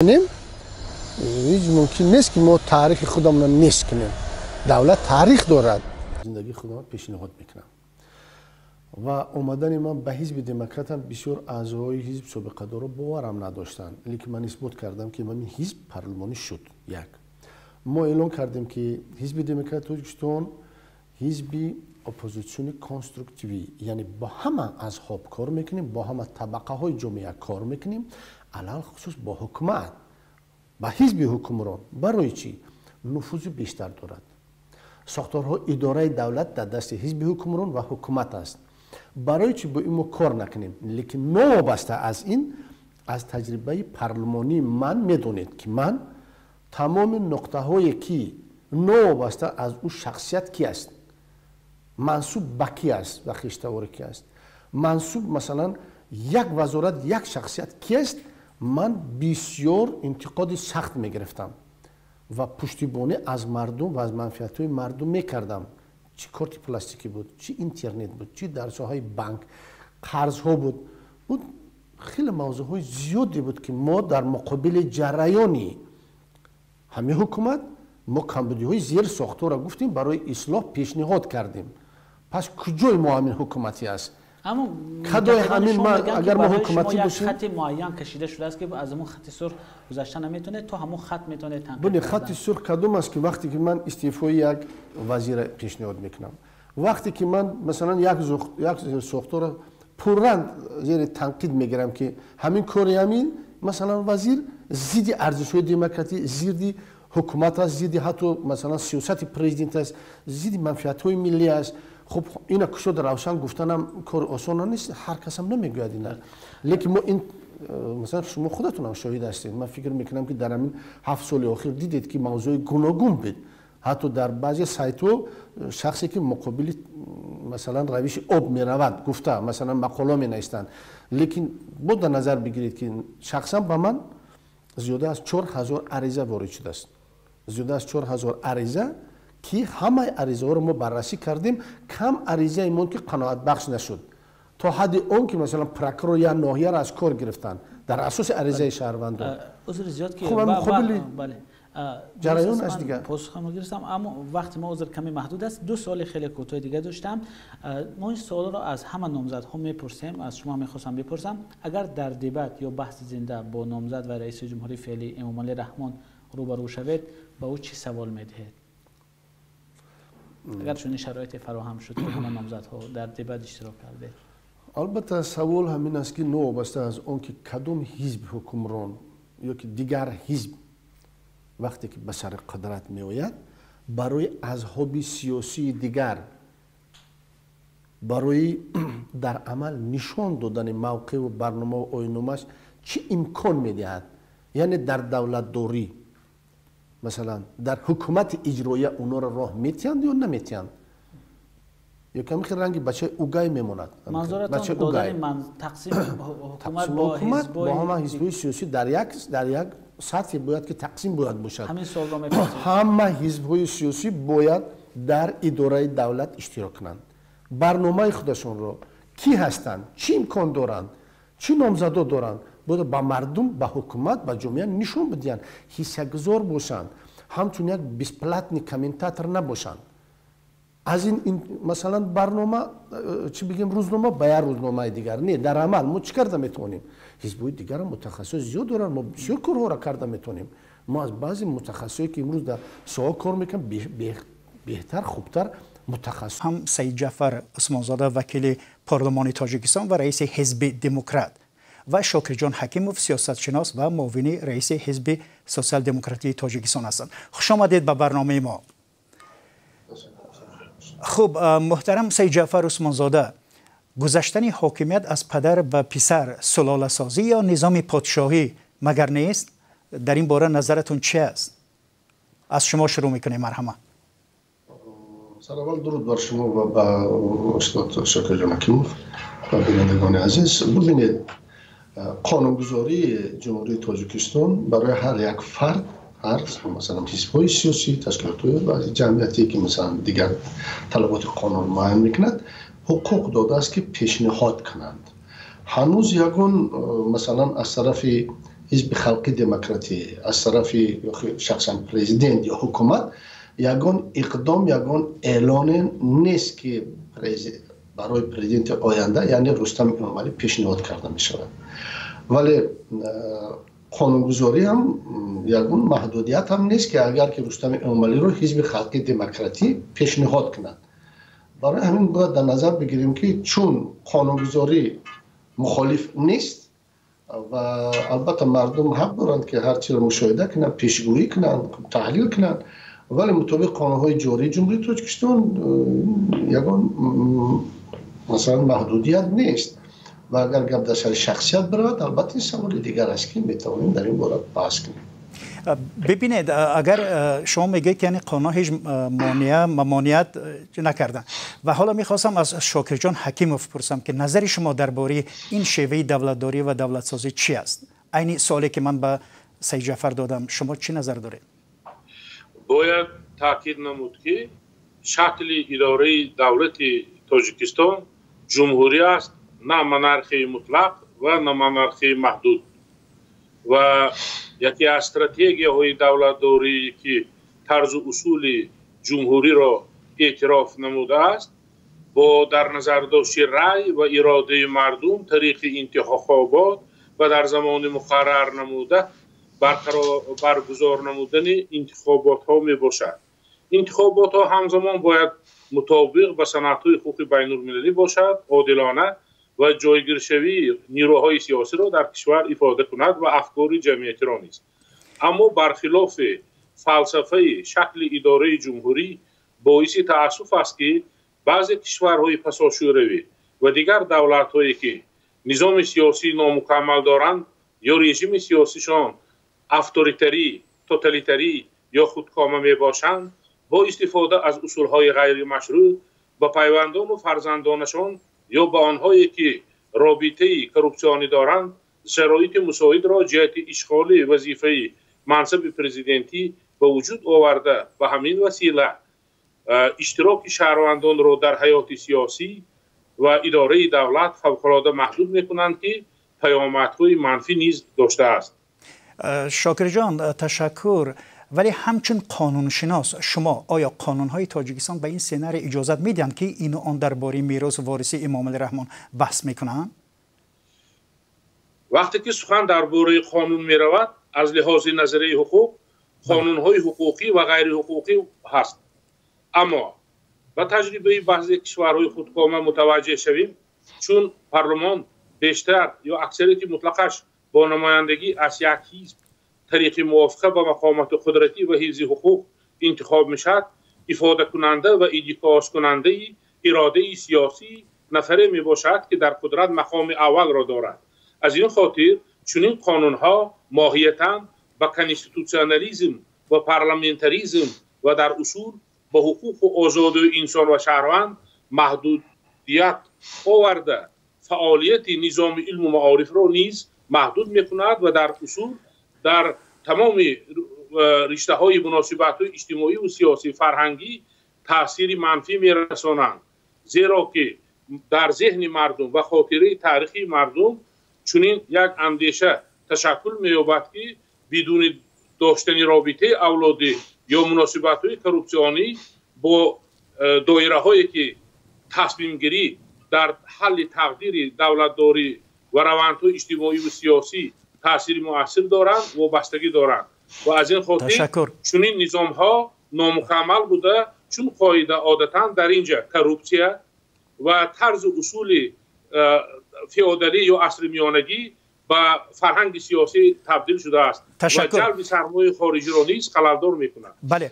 Кунем, ҳеҷ мумкин нест, ки мо таърихи худамонро нест кунем. Давлат таърих дорад. Зиндагии худамро пешниҳод мекунам ва омадани ман ба Ҳизби Демократам бисёр аъзоҳои ҳизб собиқадоро боварам надоштанд, лекин ман исбот кардам, ки ман ҳизб парлумонӣ шуд. Як мо эълон кардем, ки Ҳизби Демократи Тоҷикистон ҳизби оппозитсиони конструктивӣ, яъне бо ҳама азҳоб кор мекунем, бо ҳама табақаҳои ҷомеа кор мекунем, алалхусус бо ҳукумат, ба ҳизби ҳукмрон. Барои чӣ? Нуфузи бештар дорад. Сохторҳо, идораи давлат дар дасти ҳизби ҳукмрон ва ҳукумат аст. Барои чӣ бо ин мо кор накунем? Лекин новобаста аз ин, аз таҷрибаи парлумонии ман медонед, ки ман тамоми нуқтаҳое, ки новобаста аз ӯ шахсият ки аст, мансуб ба ки аст ва хештавори ки аст, мансуб, масалан, як вазорат, як шахсият ки аст, ман бисёр интиқоди сахт мегирифтам ва пуштибонӣ аз мардум ва аз манфиатҳои мардум мекардам. Чӣ корти пластикӣ буд, чӣ интернет буд, чӣ дар соҳаи банк қарзҳо буд, хеле мавзӯъҳои зиёде буд, ки мо дар муқобили ҷараёни ҳамин ҳукумат мо камбудиҳои зерсохторро гуфтем, барои ислоҳ пешниҳод кардем. Пас куҷои мо ҳамин ҳукуматӣ аст? Аммо кадои ҳамин агар мо ҳукуматӣ бошем, хати муайян кашида шудааст, ки аз ҳамон хати сурх гузашта наметавонед, то ҳамон хат метавонед танқид. Буни, хати сурх кадом аст, ки вақте ки ман истеъфои як вазира пешниҳод мекунам, вақте ки ман, масалан, як сохторро пурранг зери танқид мегирам, ки ҳамин кори ҳамин, масалан, вазир зидди арзишҳои демократӣ, зидди ҳукумат аст, зидди ҳатто, масалан, сиёсати президент аст, зидди манфиатҳои миллӣ аст. Хуб, ина кушода равшан гуфтанам кори осона нест, ҳар касам намегӯяд ина. Лекин мо ин, масалан, шумо худатонам шоҳид ҳастед. Ман фикр мекунам, ки дар ҳамин 7 соли охир дидед, ки мавзӯи гуногун буд. Ҳатто дар баъзе сайтҳо шахсе, ки муқобили, масалан, равиши об меравад гуфта, масалан, мақола менавистанд. Лекин бо дар назар бигиред, ки шахсан ба ман зиёда аз 4000 ариза ворид шудааст, зиёда аз 4000 ариза, ки ҳамаи аризаҳоро мо баррасӣ кардем. Кам аризае монд, ки қаноатбахш нашуд, то ҳадди он ки, масалан, прокурор як ноҳияро аз кор гирифтанд дар асоси аризаи шаҳрвандон. Узри зиёд, ки ҷараён аст дигар. Посухамро гирифтам, аммо вақти мо ҳозир каме маҳдуд аст. Ду суоли хеле кӯтоҳи дига доштам. Мо ин суолро аз ҳама номзадҳо мепурсем, аз шумо мехостам бипурсам: агар дар дебат ё баҳси зинда бо номзад ва раиси ҷумҳури феълӣ Эмомалӣ Раҳмон рӯбарӯ шавед, ба ӯ чӣ савол медиҳед? Агар чунин шароите фароҳам шуд, ки ҳама номзадҳо дар дебат иштирок кардед. Албатта, савол ҳамин аст, ки новобаста аз он ки кадом ҳизб ҳукмрон ё ки дигар ҳизб вақте ки ба сари қудрат меояд, барои азҳоби сиёсии дигар, барои дар амал нишон додани мавқеъу барномаву оинномааш чӣ имкон медиҳад? Яъне дар давлатдорӣ, масалан, дар ҳукумати иҷроия онҳоро роҳ метиҳанд ё наметиҳанд, ё ками хел ранги бачаи угай мемонад. Ҳукумат бо ҳама ҳизбҳои сиёсӣ дар як сатҳе бояд ки тақсим бояд бошад. Ҳама ҳизбҳои сиёсӣ бояд дар идораи давлат иштирок кунанд. Барномаи худашонро, кӣ ҳастанд, чӣ имкон доранд, чӣ номзадо доранд, бояд ба мардум, ба ҳукумат, ба ҷомеа нишон бидиҳанд, ҳиссагузор бошанд, ҳамчун як бесплатный комментатор набошанд. Аз ин, масалан, барнома, чӣ бигем, рӯзнома ба як рӯзномаи дигар не. Дар амал мо чӣ карда метавонем? Ҳизбҳои дигара мутахассис зиёд доранд, мо бисёр корҳоро карда метавонем. Мо аз баъзе мутахассисое, ки имрӯз дар соҳа кор мекунанд, беҳтар, хубтар мутахассис. Ҳам Саидҷафар Усмонзода, вакили парлумони Тоҷикистон ва раиси Ҳизби Демократ, ва Шокирҷон Ҳакимов, сиёсатшинос ва муовини раиси Ҳизби Сотсиал-демократии Тоҷикистон ҳастанд. Хушомадед ба барномаи мо. Хуб, муҳтарам Саидҷафар Усмонзода, гузаштани ҳокимият аз падар ба писар сулоласозӣ ё низоми подшоҳӣ магар нест? Дар ин бора назаратон чи аст? Аз шумо шурӯъ мекунем, марҳамат. Сараввал дуруд бар шумо ва ба устод Шокирҷон Ҳакимов ва бинандагони азиз. Бубинед, қонунгузории Ҷумҳурии Тоҷикистон барои ҳар як фард, ҳар, масалан, ҳизбҳои сиёсӣ, ташкилотҳои ҷамъиятие, ки, масалан, дигар талаботи қонун муайян мекунад, ҳуқуқ додааст, ки пешниҳод кунанд. Ҳанӯз ягон, масалан, аз тарафи ҳизби халқи демократӣ, аз тарафи шахсан президент ё ҳукумат ягон иқдом, ягон эълоне нест, ки барои президенти оянда, яъне Рустам Эмомалӣ, пешниҳод карда мешавад. Вале қонунгузорӣ ҳам ягон маҳдудият ҳам нест, ки агар ки Рустами Эмомалиро ҳизби халқи демократӣ пешниҳод кунад. Барои ҳамин бояд дар назар бигирем, ки чун қонунгузорӣ мухолиф нест ва албатта мардум ҳақ доранд, ки ҳар чиро мушоҳида кунанд, пешгӯӣ кунанд, таҳлил кунанд, вале мутобиқ қонунҳои ҷории Ҷумҳурии Тоҷикистон ягон масалан маҳдудият нест. Ва агар гап дар сари шахсият биравад, албатта ин саволи дигар аст, ки метавонем дар ин бора баҳс кунем. Бибинед, агар шумо мегӯед, ки яъне қонунҳо ҳеҷ мамоният накарданд, ва ҳоло мехостам аз Шокирҷон Ҳакимов пурсам, ки назари шумо дар бораи ин шеваи давлатдорӣ ва давлатсозӣ чӣ аст? Айни суоле ки ман ба Саид Ҷаъфар додам, шумо чӣ назар доред? Бояд таъкид намуд, ки шакли идораи давлати Тоҷикистон ҷумҳурӣ аст, на монархияи мутлақ ва на монархияи маҳдуд. Ва яке аз стратегияҳои давлатдорӣ, ки тарзу усули ҷумҳуриро эътироф намудааст, бо дар назардошти рай ва иродаи мардум тариқи интихобот ва дар замони муқаррар намуда баргузор намудани интихоботҳо мебошад. Интихоботҳо ҳамзамон бояд мутобиқ ба санадҳои ҳуқуқи байнулмилалӣ бошад, одилона ва ҷойгиршавии нирӯҳои сиёсиро дар кишвар ифода кунад ва афкори ҷамъиятиро низ. Аммо бархилофи фалсафаи шакли идораи ҷумҳурӣ, боиси таассуф аст, ки баъзе кишварҳои пасошӯравӣ ва дигар давлатҳое, ки низоми сиёсии номукаммал доранд ё режими сиёсишон авторитарӣ, тоталитарӣ ё худкома мебошанд, бо истифода аз усулҳои ғайримашрӯъ ба пайвандону фарзандонашон ё ба онҳое, ки робитаи коррупсионӣ доранд, шароити мусоидро ҷиҳати ишғоли вазифаи мансаби президентӣ ба вуҷуд оварда, ба ҳамин васила иштироки шаҳрвандонро дар ҳаёти сиёсӣ ва идораи давлат фавқулода маҳдуд мекунанд, ки паёмадҳои манфӣ низ доштааст. Шокирҷон, ташаккур. Вале ҳамчун қонуншинос шумо, оё қонунҳои Тоҷикистон ба ин сценарий иҷозат медиҳанд, ки ину он дар бораи меросу ворисии Эмомалӣ Раҳмон баҳс мекунанд? Вақте ки сухан дар бораи қонун меравад, аз лиҳози назарияи ҳуқуқ қонунҳои ҳуқуқӣ ва ғайриҳуқуқӣ ҳаст. Аммо ба таҷрибаи баъзе кишварҳои худкома мутаваҷҷеҳ шавем, чун парлумон бештар ё аксарияти мутлақаш бо намояндагӣ аз як ҳизб тариқи мувофиқа ба мақомоти қудратӣ ва ҳифзи ҳуқуқ интихоб мешавад, ифодакунанда ва инъикоскунандаи иродаи сиёсӣ нафаре мебошад, ки дар қудрат мақоми аввалро дорад. Аз ин хотир чунин қонунҳо моҳиятан ба конститутсионализм ва парламентаризм ва дар усул ба ҳуқуқу озодии инсон ва шаҳрванд маҳдудият оварда, фаъолияти низоми илму маорифро низ маҳдуд мекунад ва дар усул дар тамоми риштаҳои муносибатҳои иҷтимоӣ ва сиёсӣ фарҳангӣ таъсири манфӣ мерасонанд, зеро ки дар зеҳни мардум ва хотираи таърихии мардум чунин як андеша ташаккул меёбад, ки бидуни доштани робитаи авлодӣ ё муносибатҳои коррупсионӣ бо доираҳое, ки тасмимгирӣ дар ҳалли тақдири давлатдорӣ ва равандҳои иҷтимоӣ ва сиёсӣ таъсири муассир доранд, вобастагӣ доранд. Ва аз ин хотир чунин низомҳо номукаммал буда, чун қоида одатан дар ин ҷа коррупсия ва тарзу усули феодалӣ ё асри миёнагӣ ба фарҳанги сиёсӣ табдил шудааст ва ҷалби сармояи хориҷиро низ халалдор мекунад. Бале.